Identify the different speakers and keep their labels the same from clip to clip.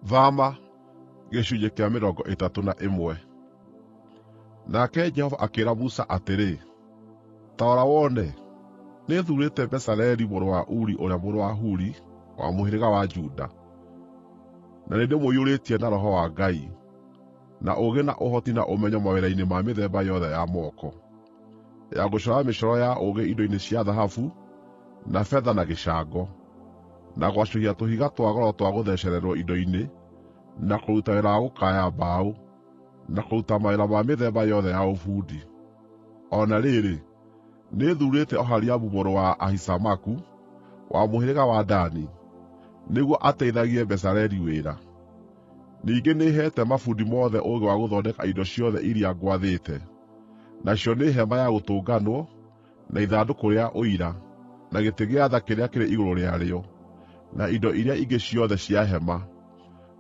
Speaker 1: Thama gĩcunjĩ kĩa 31. Nake Jehova akĩĩra Musa atĩrĩ, “Ta rora wone, nĩthuurĩte Bezaleli mũrũ wa Uri ũrĩa mũrũ wa Huri wa mũhĩrĩga wa Juda, na nĩndĩmũiyũrĩtie na Roho wa Ngai, na ũũgĩ na ũhoti na ũmenyo mawĩra-inĩ ma mĩthemba yothe ya moko, ya gũcora mĩcoro ya ũũgĩ indo-inĩ cia thahabu, na betha na gĩcango, na gwacũhia tũhiga twa goro twa gũthecererwo indo-inĩ, na kũruta wĩra wa gũkaaya mbaũ, na kũruta mawĩra ma mĩthemba yothe ya ũbundi. O na rĩrĩ, nĩthuurĩte Oholiabu mũrũ wa Ahisamaku, wa mũhĩrĩga wa Dani, nĩguo ateithagie Bezaleli wĩra. Ningĩ nĩheete mabundi mothe ũũgĩ wa gũthondeka indo ciothe iria ngwathĩte, nacio nĩ Hema-ya-Gũtũnganwo, na ithandũkũ rĩa Ũira, na gĩtĩ gĩa tha kĩrĩa kĩrĩ igũrũ rĩarĩo, na indo iria ingĩ ciothe cia hema,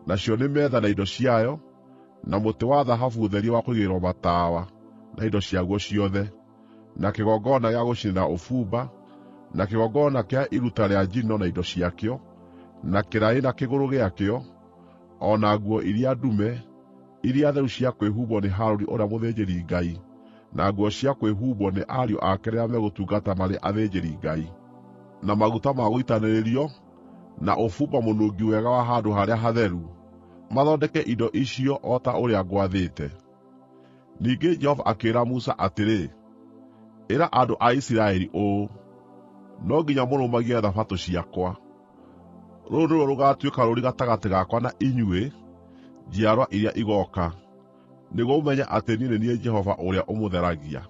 Speaker 1: nacio nĩ metha na indo ciayo, na mũtĩ wa thahabu therie wa kũigĩrĩrwo matawa na indo ciaguo ciothe, na kĩgongona gĩa gũcinĩra ũbumba, na kĩgongona kĩa iruta rĩa njino na indo ciakĩo, na kĩraĩ na kĩgũrũ gĩakĩo, o na nguo iria ndume, iria theru cia kwĩhumbwo nĩ Harũni ũrĩa mũthĩnjĩri-Ngai, na nguo cia kwĩhumbwo nĩ ariũ ake rĩrĩa megũtungata marĩ athĩnjĩri-Ngai, na maguta ma gũitanĩrĩrio, na ũbumba mũnungi wega wa handũ-harĩa-hatheru. Mathondeke indo icio o ta ũrĩa ngwathĩte.” Ningĩ Jehova akĩĩra Musa atĩrĩ, “Ĩra andũ a Isiraeli ũũ, ‘No nginya mũrũmagie Thabatũ ciakwa. Rũrũ nĩruo rũgaatuĩka rũũri gatagatĩ gakwa na inyuĩ njiarwa iria igooka, nĩguo mũmenye atĩ niĩ nĩ niĩ Jehova ũrĩa ũmũtheragia.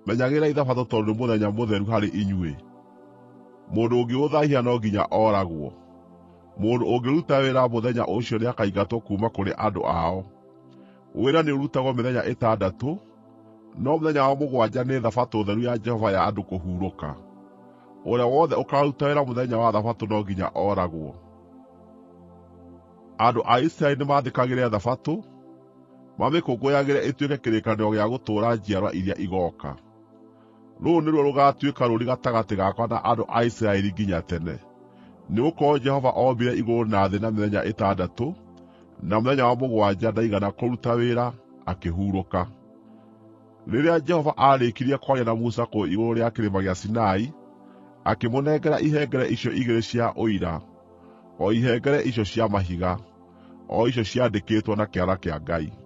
Speaker 1: Menyagĩrĩrai Thabatũ tondũ nĩ mũthenya mũtheru harĩ inyuĩ. Mũndũ ũngĩũthaahia no nginya ooragwo. Mũndũ ũngĩruta wĩra mũthenya ũcio nĩakaingatwo kuuma kũrĩ andũ ao. Wĩra nĩũrutagwo mĩthenya ĩtandatũ, no mũthenya wa mũgwanja nĩ Thabatũ theru ya Jehova ya andũ kũhurũka. Ũrĩa wothe ũkaaruta wĩra mũthenya wa Thabatũ no nginya ooragwo. Andũ a Isiraeli nĩmathĩkagĩre Thabatũ, mamĩkũngũyagĩre ĩtuĩke kĩrĩkanĩro gĩa gũtũũra njiarwa iria igooka. Rũrũ nĩruo rũgaatuĩka rũũri gatagatĩ gakwa na andũ a Isiraeli nginya tene, nĩgũkorwo Jehova ombire igũrũ na thĩ na mĩthenya ĩtandatũ, na mũthenya wa mũgwanja ndaigana kũruta wĩra, akĩhurũka. Rĩrĩa Jehova aarĩkirie kwaria na Musa kũu igũrũ rĩa kĩrĩma gĩa Sinai, akĩmũnengera ihengere icio igĩrĩ cia Ũira, o ihengere icio cia mahiga, o icio ciandĩkĩtwo na kĩara kĩa Ngai.